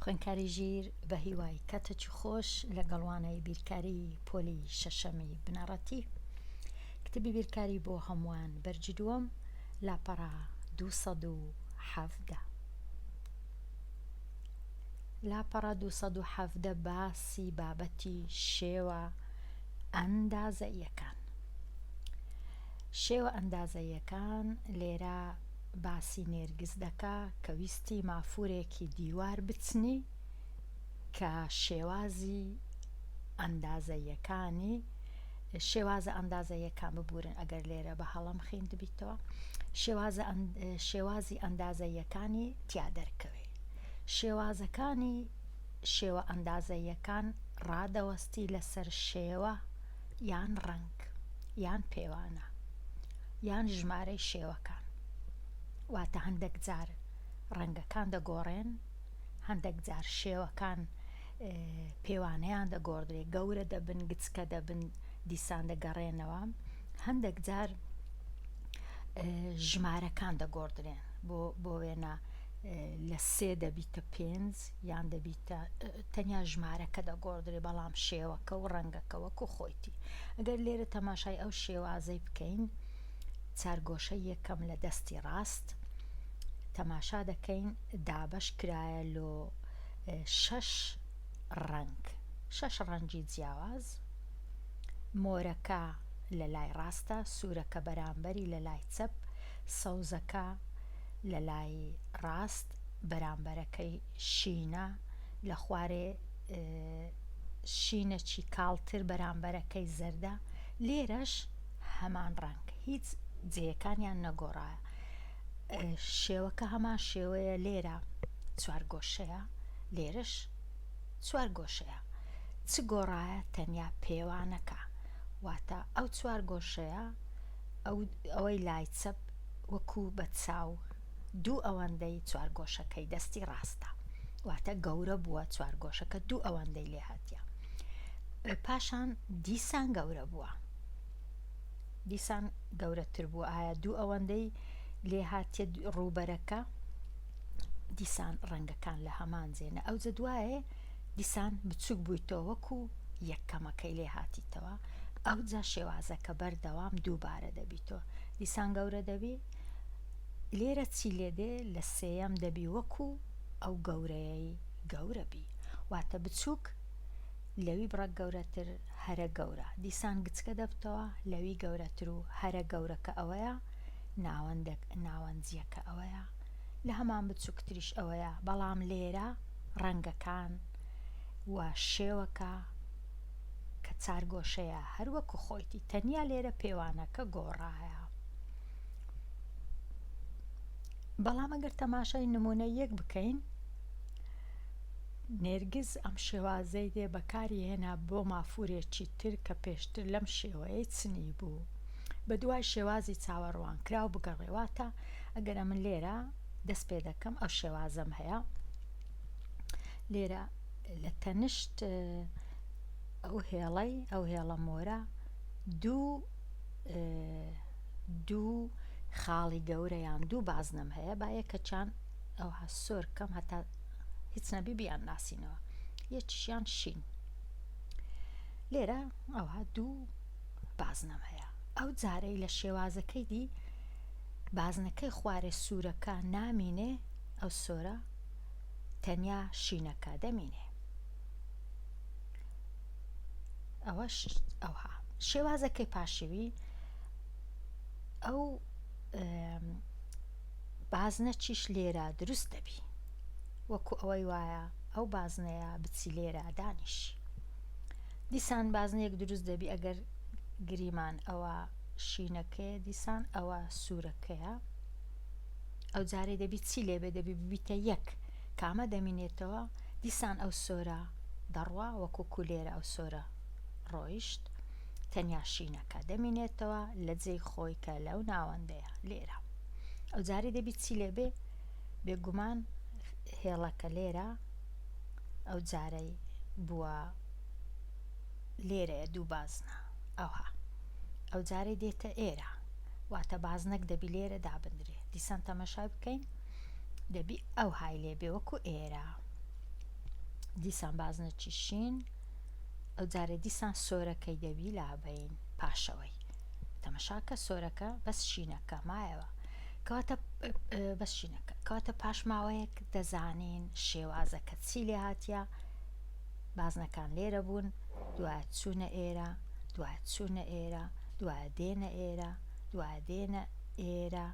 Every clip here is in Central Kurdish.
خوێندکاری ژیر بە هیوای کاتێکی خۆش لەگەڵ وانەی بیرکاری پۆلی شەشەمی بنەڕەتی کتێبی بیرکاری بۆ هەمووان بەرگی دووەم لاپەڕە 217 لاپەڕە 217 باسی بابەتی شێوە ئەندازەییەکان شێوە ئەندازەییەکان لێرە باسی نێرگز دەکا کە ویستی مافوورێکی دیوار بچنی کە شێوازی ئەندازەییەکانی شێوازە ئەندازەیەکان ببورن ئەگەر لێرە بە هەڵەم خیندبیتەوە شێوازە شێوازی ئەندازەیەکانی تیا دەرکەوێ شێوازەکانی شێوە ئەندازەیەکان ڕادەوەستی لەسەر شێوە یان ڕەنگ یان پێوانە یان ژمارەی شێوەکان واتە هەندێک جار ڕەنگەکان دەگۆڕێن هەندێک جار شێوەکان پێوانەیان دەگۆڕدرێ گەورە دەبن گچکە دەبن دیسان دەگەڕێنەوە هەندێک جار ژمارەکان دەگۆڕدرێن بۆ بۆ وێنە لە سێ دەبیتە پێنج یان دەبیتە تەنیا ژمارەکە دەگۆڕدرێ بەڵام شێوەکە و ڕەنگەکە وەکو خۆیتی ئەگەر لێرە تەماشای ئەو شێوازەی بکەین چارگۆشەی یەکەم لە دەستی ڕاست تەماشا دەکەین دابەش کرایە لۆ شەش ڕەنگ شەش ڕەنگی جیاواز مۆرەکە لە لای ڕاستە سوورەکە بەرامبەری لە لای چەپ سەوزەکە لە لای ڕاست بەرامبەرەکەی شینە لە خوارێ شینەکی کاڵتر بەرامبەرەکەی زەردە لێرەش هەمان ڕەنگ هیچ جێیەکانیان نەگۆڕایە شێوەکە هەمان شێوەیە لێرە چوارگۆشەیە لێرەش چوارگۆشەیە چ گۆڕایە تەنیا پێوانەکە واتە ئەو چوارگۆشەیە ئەو ئەوەی لای چەپ وەکو بە چاو دوو ئەوەندەی چوارگۆشەکەی دەستی ڕاستە واتە گەورە بووە چوارگۆشەکە دوو ئەوەندەی لێ هاتیە پاشان دیسان گەورە بووە دیسان گەورەتر بووە ئایا دوو ئەوەندەی لێ هاتیە ڕووبەرەکە دیسان ڕەنگەکان لە هەمان جێنە ئەوجە دوایێ دیسان بچوک بوویتەوە وەکو یەکەمەکەی لێ هاتیتەوە ئەوجا شێوازەکە بەردەوام دووبارە دەبیتەوە دیسان گەورە دەبی لێرە چی لێ دێ لە سێیەم دەبی وەکو ئەو گەورەیەی گەورە بی واتە بچوک لەوی بڕەک گەورەتر هەرە گەورە دیسان گچکە دەبتەوە لەوی گەورەتر و هەرە گەورەکە ئەوەیە ناوەندەک ناوەنجیەکە ئەوەیە لە هەمان بچوکتریش ئەوەیە بەڵام لێرە ڕەنگەکان و شێوەکە کە چارگۆشەیە هەر وەکو خۆیتی تەنیا لێرە پێوانەکە گۆڕایە. بەڵام ئەگەر تەماشای نمونە یەک بکەین نێرگز ئەم شێوازەی دێ بەکاری هێنا بۆ مافورێکی تر کە پێشتر لەم شێوەیەی چنی بوو بە دوای شێوازی چاوەڕوانکراو بگەڕێ واتە ئەگەر ئەمن لێرە دەست پێ دەکەم ئەو شێوازەم هەیە لێرە لە تەنشت ئەو هێڵەی ئەو هێڵە مۆرە دوو دوو خاڵی گەورە یان دوو بازنەم هەیە با یەکەچان ئەوها سۆر کەم هەتا هیچ نەبی بیان ناسینەوە یەکیشیان شین لێرە ئەوها دوو بازنەم هەیە ئەو جارەی لە شێوازەکەی دی بازنەکەی خوارێ سوورەکە نامینێ ئەو سۆرە تەنیا شینەکە دەمینێ ئەوەش ئەوها شێوازەکەی پاشیوی ئەو بازنە چیش لێرە دروست دەبی وەکو ئەوەی وایە ئەو بازنەیە بچی لێرە دانیشی دیسان بازنەیەک دروست دەبی ئەگەر گریمان ئەوە شینەکەیە دیسان ئەوە سوورەکەیە ئەو جارەی دەبی چی لێبێ دەبی ببیتە یەک کامە دەمینێتەوە دیسان ئەو سۆرە دەڕوا وەکو کولێرە ئەو سۆرە ڕۆیشت تەنیا شینەکە دەمینێتەوە لە جێی خۆی کە لەو ناوەندەیە لێرە ئەو جارەی دەبی چی لێبێ بێگومان هێڵەکە لێرە ئەو جارەی بووە لێرەیە دوو بازنە ئەوها ئەو جارەی دێتە ئێرە واتە بازنەک دەبی لێرە دابندرێ دیسان تەمەشای بکەین دەبی ئەوهای لێبێ وەکو ئێرە. دیسان بازنەکی شین، ئەو جارێ دیسان سۆرەکەی دەبی لابەین پاشەوەی. تەمەشاکە سۆرەکە بەس شینەکە مایەوە. کەواتە بەس شینەکە. کەواتە پاش ماوەیەک دەزانین شێوازەکە چی لێ هاتیە. بازنەکان لێرە بوون، دوایە چوونە ئێرە، دوایە چوونە ئێرە، دوایە دێنە ئێرە، دوایە دێنە ئێرە،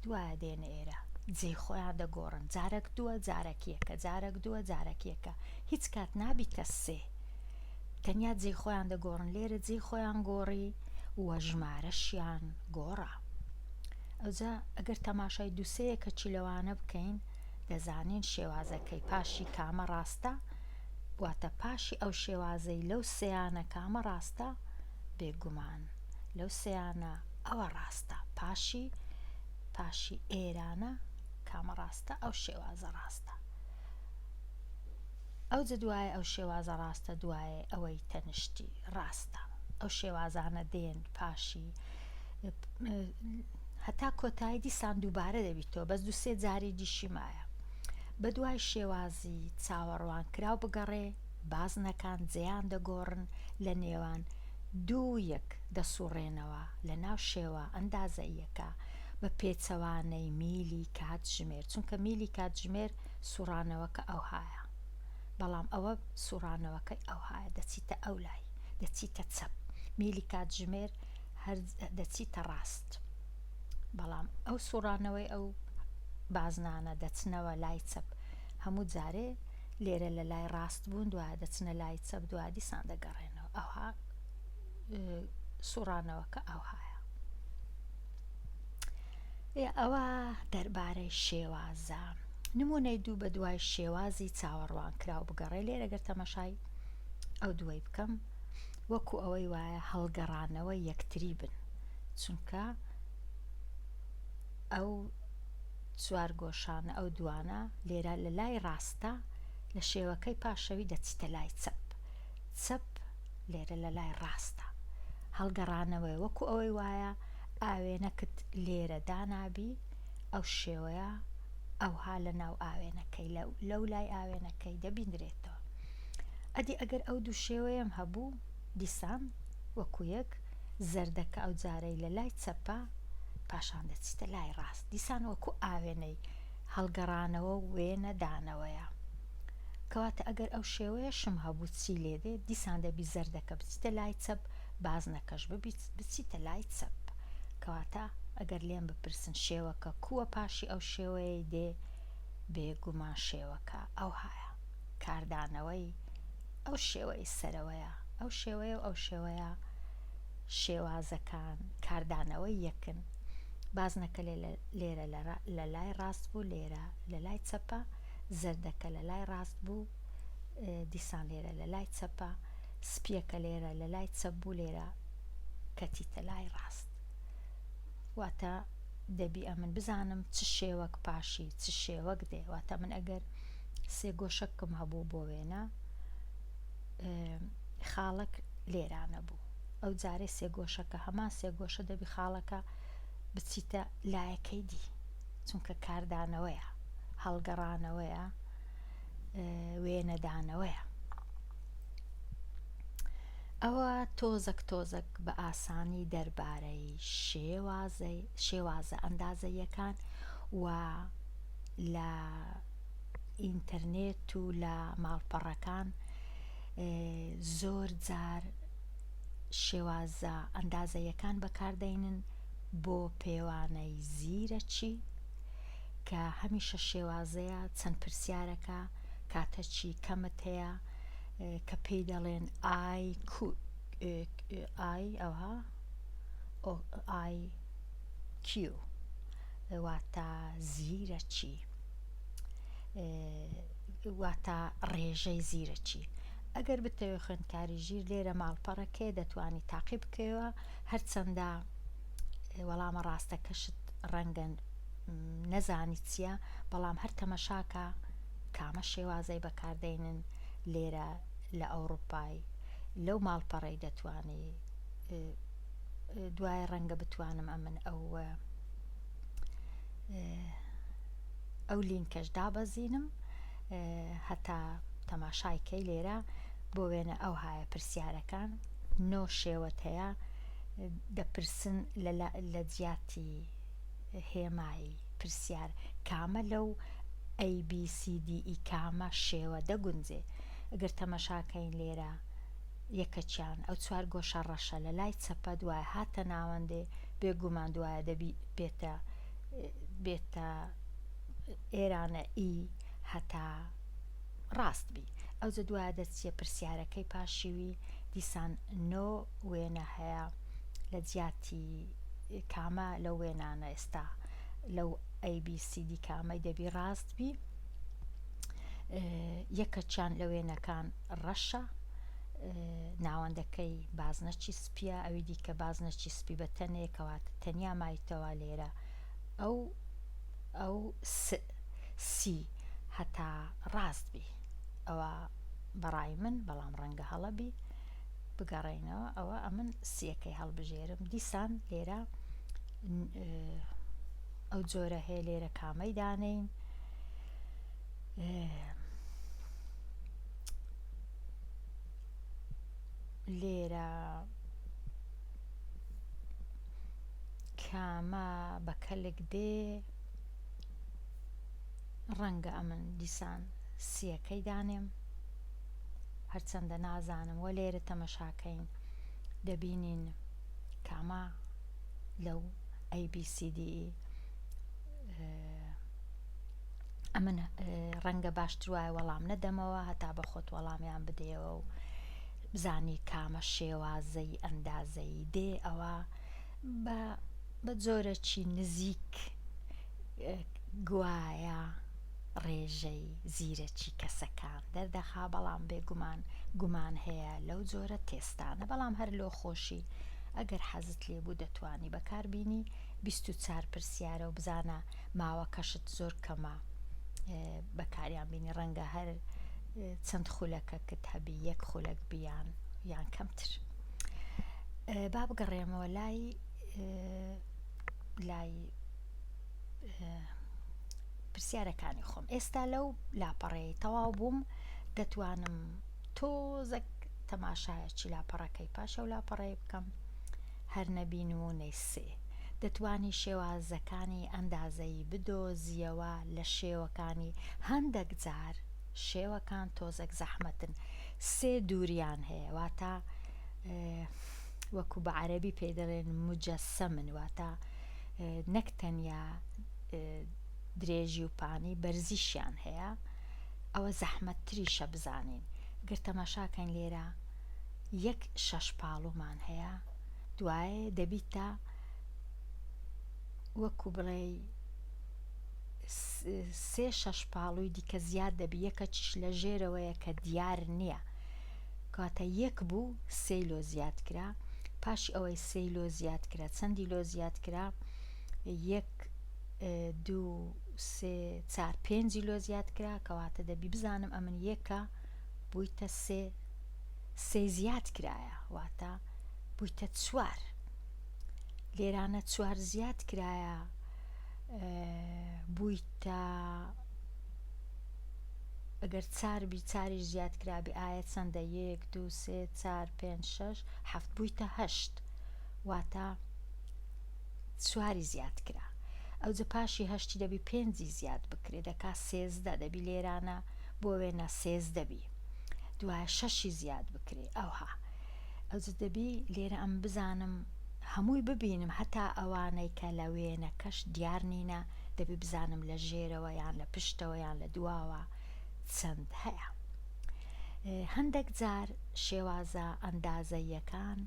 دوایە دێنە ئێرە. جێی خۆیان دەگۆڕن، جارەک دووە، جارەک یەکە، جارەک دووە، جارەک یەکە. هیچ کات نابیتە سێ. تەنیا جێی خۆیان دەگۆڕن. لێرە جێی خۆیان گۆڕی و ژمارەشیان گۆڕا. ئەوجا ئەگەر تەماشای دوو سێیەکەچی لەوانە بکەین، دەزانین شێوازەکەی پاشی کامە ڕاستە، واتە پاشی ئەو شێوازەی لەو سێیانە کامە ڕاستە، بێگومان لەو سێیانە ئەوە ڕاستە، پاشی پاشی ئێرانە کامە ڕاستە، ئەو شێوازە ڕاستە. ئەوجە دوایە ئەو شێوازە ڕاستە دوایە ئەوەی تەنشتی ڕاستە. ئەو شێوازانە دێن پاشی هەتا کۆتایی دیسان دووبارە دەبیتەوە بەس دوو سێ جاری دیشی مایە. بەدوای شێوازی چاوەڕوانکراو بگەڕێ، بازنەکان جێیان دەگۆڕن لە نێوان دوو و یەک دەسوڕێنەوە لە ناو شێوە ئەندازەییەکە بە پێچەوانەی میلی کاتژمێر چونکە میلی کاتژمێر سوڕانەوەکە ئەوهایە بەڵام ئەوە سوڕانەوەکەی ئەوهایە دەچیتە ئەو لای دەچیتە چەپ میلی کاتژمێر هەر دەچیتە ڕاست بەڵام ئەو سوڕانەوەی ئەو بازنانە دەچنەوە لای چەپ هەموو جارێ لێرە لە لای ڕاست بوون دوایە دەچنە لای چەپ دوای دیسان دەگەڕێنەوە ئەوها سوڕانەوەکە ئەوهایە ئەوە دەربارەی شێوازە نمونەی دوو بە دوای شێوازی چاوەڕوانکراو بگەڕێ لێرە گەر تەمەشای ئەو دووەی بکەم وەکو ئەوەی وایە هەڵگەڕانەوە یەکتری بن چونکە ئەو چوارگۆشانە ئەو دوانە لێرە لە لای ڕاستە لە شێوەکەی پاشەوی دەچیتە لای چەپ چەپ لێرە لە لای ڕاستە هەڵگەڕانەوەی وەکو ئەوەی وایە ئاوێنەکت لێرە دانابی ئەو شێوەیە ئەوها لە ناو ئاوێنەکەی لەو لای ئاوێنەکەی دەبیندرێتەوە ئەدی ئەگەر ئەو دوو شێوەیەم هەبوو دیسان وەکو یەک زەردەکە ئەو جارەی لە لای چەپە پاشان دەچیتە لای ڕاست دیسان وەکو ئاوێنەی هەڵگەڕانەوە و وێنە دانەوەیە کەواتە ئەگەر ئەو شێوەیەشم هەبوو چی لێ دێ دیسان دەبی زەردەکە بچیتە لای چەپ بازنەکەش ببیت بچیتە لای چەپ کەواتە ئەگەر لێم بپرسن شێوەکە کووە پاشی ئەو شێوەیەی دێ بێگومان شێوەکە ئەوهایە کاردانەوەی ئەو شێوەی سەرەوەیە ئەو شێوەیە و ئەو شێوەیە شێوازەکان کاردانەوەی یەکن بازنەکە لێرە لە لای ڕاست بوو لێرە لە لای چەپە زەردەکە لە لای ڕاست بوو دیسان لێرە لە لای چەپە سپیەکە لێرە لە لای چەپ بوو لێرە کەتیتە لای ڕاست واتە دەبی ئەمن بزانم چ شێوەک پاشی چ شێوەک دێ واتە من ئەگەر سێ گۆشەکم هەبوو بۆ وێنە خاڵک لێرانە بوو ئەو جارێ سێگۆشەکە هەمان سێگۆشە دەبی خاڵەکە بچیتە لایەکەی دی چونکە کاردانەوەیە هەڵگەڕانەوەیە وێنەدانەوەیە ئەوە تۆزەک تۆزەک بە ئاسانی دەربارەی شێوازەی شێوازە ئەندازەیەکان و لە ئینتەرنێت و لە ماڵپەڕەکان زۆر جار شێوازە ئەندازەیەکان بەکاردەینن بۆ پێوانەی زیرەکی کە هەمیشە شێوازەیە چەند پرسیارەکە کاتەکی کەمت هەیە کە پێی دەڵێن ئای ئای ئەوها ئای کیو واتە زیرەکی واتە ڕێژەی زیرەکی. ئەگەر بتەوێ خوێندکاری ژیر لێرە ماڵپەڕەکەیە دەتوانی تاقی بکەیەوە هەرچەندە وەڵامە ڕاستەکەشت ڕەنگە نەزانی چییە بەڵام هەر تەمەشاکە کامە شێوازەی بەکاردەینن لێرە لە ئەوروپای لەو ماڵپەڕەی دەتوانی دوای ڕەنگە بتوانم ئەمن ئەو ئەو لینکەش دابەزینم هەتا. تەماشای کەی لێرە بۆ وێنە ئەوهایە پرسیارەکان نۆ شێوەت هەیە دەپرسن لە جیاتی هێمای پرسیار کامە لەو A B C D E کامە شێوە دەگونجێ گەر تەمەشاکەین لێرە یەکەکیان ئەو چوارگۆشە ڕەشە لە لای چەپە دوایە هاتە ناوەندێ بێگومان دوایە دەبی بێتە بێتە ئێرانە ئی هەتا ڕاست بی ئەوجە دوایە دەچیە پرسیارەکەی پاشیوی دیسان نۆ وێنە هەیە لە جیاتی کامە لەو وێنانە ئێستا لەو ئەی بی سی دی کامەی دەبی ڕاست بی یەکەکیان لە وێنەکان ڕەشە ناوەندەکەی بازنەکی سپیە ئەوی دیکە بازنەکی سپی بە تەنێ کەواتە تەنیا مایتەوە لێرە ئەو ئەو س سی هەتا ڕاست بی ئەوە بەڕای من بەڵام ڕەنگە هەڵە بی بگەڕێینەوە ئەوە ئەمن سیەکەی هەڵبژێرم دیسان لێرە ئەو جۆرە هەیە لێرە کامەی دانێین لێرە کامە بە کەلک دێ ڕەنگە ئەمن دیسان سیەکەی دانێم هەرچەندە نازانم وە لێرە تەمەشاکەین دەبینین کامە لەو ABCD ئەمن ڕەنگە باشتر وایە وەڵام نەدەمەوە هەتا بە خۆت وەڵامیان بدەیەوە و بزانی کامە شێوازەی ئەندازەی دێ ئەوە بە بە جۆرەکی نزیک گوایە ڕێژەی زیرەکی کەسەکان دەردەخا بەڵام بێگومان گومان هەیە لەو جۆرە تێستانە بەڵام هەر لۆ خۆشی ئەگەر حەزت لێ بوو دەتوانی بەکاربینی 24 پرسیارە و بزانە ماوەکەشت زۆر کەمە بەکاریان بینی ڕەنگە هەر چەند خولەکەکت هەبی یەک خولەک بیان یان کەمتر با بگەڕێمەوە لای لای پرسیارەکانی خۆم ئێستا لەو لاپەڕەیە تەواو بووم دەتوانم تۆزەک تەماشایەکی لاپەڕەکەی پاشە و لاپەڕەیە بکەم هەر نەبی نموونەی سێ، دەتوانی شێوازەکانی ئەندازەیی بدۆزیەوە لە شێوەکانی هەندەک جار شێوەکان تۆزەک زەحمەتن سێ دووریان هەیە واتە وەکو بە عەرەبی پێی دەڵێن مجسمن واتە نەک تەنیا درێژی و پانی بەرزیشیان هەیە ئەوە زەحمەتتریشە بزانین گەر تەماشاکەین لێرە یەک شەشپاڵومان هەیە دوایێ دەبیتە وەکو بڵێی سێ شەشپاڵوی دیکە زیاد دەبی یەکەکیش لە ژێرەوەیە کە دیار نییە کەواتە یەک بوو سێی لۆ زیاد کرا پاشی ئەوەی سێی لۆ زیاد کرا چەندی لۆ زیاد کرا یەک دوو سێ چار پێنجی لۆ زیاد کرا کەواتە دەبی بزانم ئەمن یەکە بوویتە سێ سێ زیاد کرایە واتە بوویتە چوار لێرانە چوار زیاد کرایە بوویتە ئەگەر چار بی چاریش زیاد کرابی ئایا چەندە یەک دوو سێ چار پێنج شەش حەفت بوویتە هەشت واتە چواری زیاد کرا ئەوجە پاشی هەشتی دەبی پێنجی زیاد بکرێ دەکا سێزدە دەبی لێرانە بۆ وێنە سێزدە بی دوایە شەشی زیاد بکرێ ئەوها ئەوجە دەبی لێرە ئەم بزانم هەمووی ببینم هەتا ئەوانەی کە لە وێنەکەش دیار نینە دەبی بزانم لە ژێرەوە یان لە پشتەوە یان لە دواوە چەند هەیە هەندێک جار شێوازە ئەندازەیەکان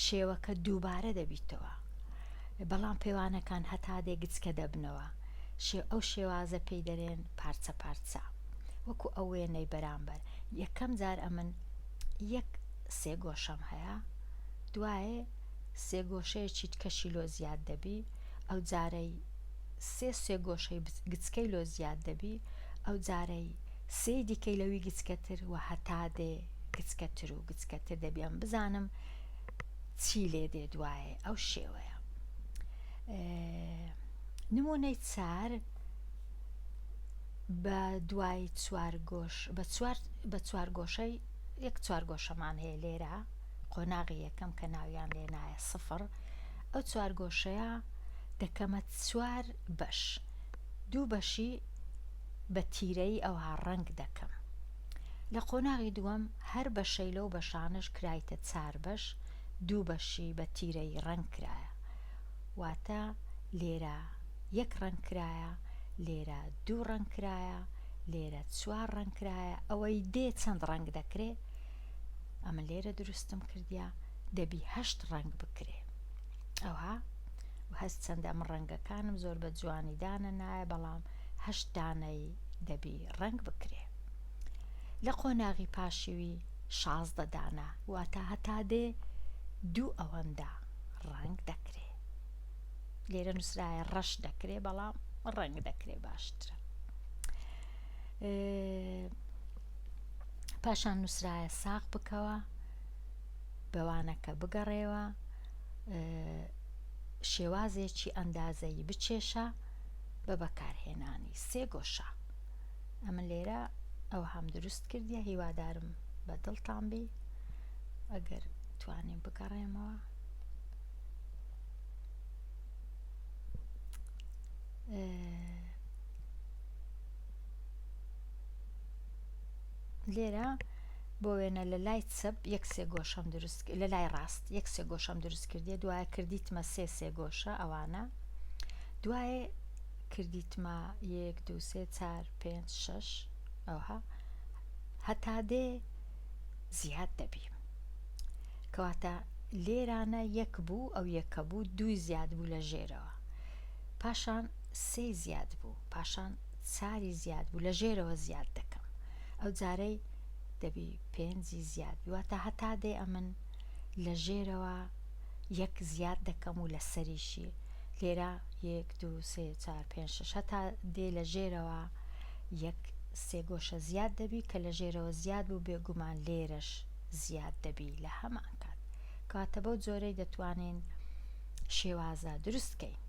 شێوەکە دووبارە دەبیتەوە بەڵام پێوانەکان هەتا دێ گچکە دەبنەوە ئەو شێوازە پێی دەرێن پارچە پارچە وەکو ئەو وێنەی بەرامبەر یەکەم جار ئەمن یەک سێگۆشەم هەیە دوایێ سێگۆشەیەکی کەشی لۆ زیاد دەبی ئەو جارەی سێ سێگۆشەی گچکەی لۆ زیاد دەبی ئەو جارەی سێی دیکەی لەوی گچکەتر و هەتا دێ گچکەتر و گچکەتر دەبی ئەم بزانم چی لێ دێ دوایێ ئەو شێوەیە نمونەی چار. بە دوای چوارگۆش بە چوار بە چوارگۆشەی یەک چوارگۆشەمان هەیە لێرە قۆناغی یەکەم کە ناویان لێنایە سفر ئەو چوارگۆشەیە دەکەمە چوار بەش دوو بەشی بە تیرەیی ئەوها ڕەنگ دەکەم لە قۆناغی دووەم هەر بەشەی لەو بەشانەش کرایتە چار بەش دوو بەشی بە تیرەیی ڕەنگ کرایە واتە لێرە یەک ڕەنگ کرایە لێرە دوو ڕەنگ کرایە لێرە چوار ڕەنگ کرایە ئەوەی دێ چەند ڕەنگ دەکرێ ئەمە لێرە دروستم کردیا دەبی هەشت ڕەنگ بکرێ ئەوها و هەست چەندە ئەم ڕەنگەکانم زۆر بە جوانی دانە نایە بەڵام هەشت دانەی دەبی ڕەنگ بکرێ لە قۆناغی پاشیوی 16 دانە واتە هەتا دێ دوو ئەوەندە ڕەنگ دەکرێ لێرە نووسرایە ڕەش دەکرێ بەڵام ڕەنگ دەکرێ باشترە پاشان نووسرایە ساغ بکەوە بەوانەکە بگەڕێوە شێوازێکی ئەندازەی بچێشە بە بەکارهێنانی سێ گۆشە ئەمن لێرە ئەو هەم دروست کردیە هیوادارم بە دڵتان بی ئەگەر توانیم بگەڕێمەوە لێرە بۆ وێنە لە لای چەپ یەک سێ گۆشەم دروست لە لای ڕاست یەک سێ گۆشەم دروست کردیە دوایە کردیتمە سێ سێ گۆشە ئەوانە دوایە کردیتمە یەک دو سێ چار پێنج شەش ئەوها هەتا دێ زیاد دەبی کەواتە لێرانە یەک بوو ئەو یەکە بوو دووی زیاد بوو لە ژێرەوە پاشان سێی زیاد بوو پاشان چاری زیاد بوو لە ژێرەوە زیاد دەکەم ئەو جارەی دەبی پێنجی زیاد بی واتە هەتا دێ ئەمن لە ژێرەوە یەک زیاد دەکەم و لە سەریشی لێرە یەک دوو سێ چار پێنج شەش هەتا دێ لە ژێرەوە یەک سێگۆشە زیاد دەبی کە لە ژێرەوە زیاد بوو بێگومان لێرەش زیاد دەبی لە هەمان کات کەواتە بەو جۆرەی دەتوانین شێوازە دروست کەین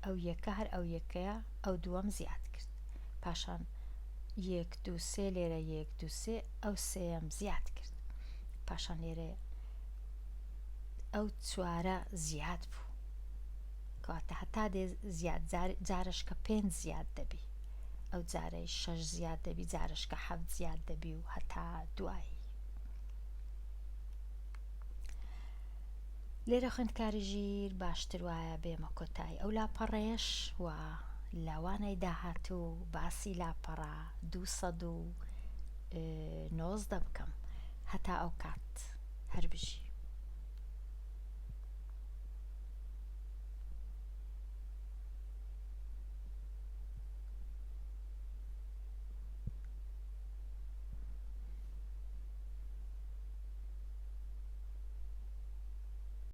ئەو یەکە هەر ئەو یەکەیە ئەو دووەم زیاد کرد پاشان یەک دوو سێ لێرە یەک دوو سێ ئەو سێیەم زیاد کرد پاشان لێرە ئەو چوارە زیاد بوو کەواتە هەتا دێ زیاد جارشکە پێنج زیاد دەبی ئەو جارەی شەش زیاد دەبی جارشکە حەفت زیاد دەبی و هەتا دوایی لێرە خوێندکاری ژیر باشتر وایە بێمە کۆتایی ئەو لاپەڕەیەش و لە وانەی داهاتوو باسی لاپەڕە 219 بکەم هەتا ئەو کات هەر بژی.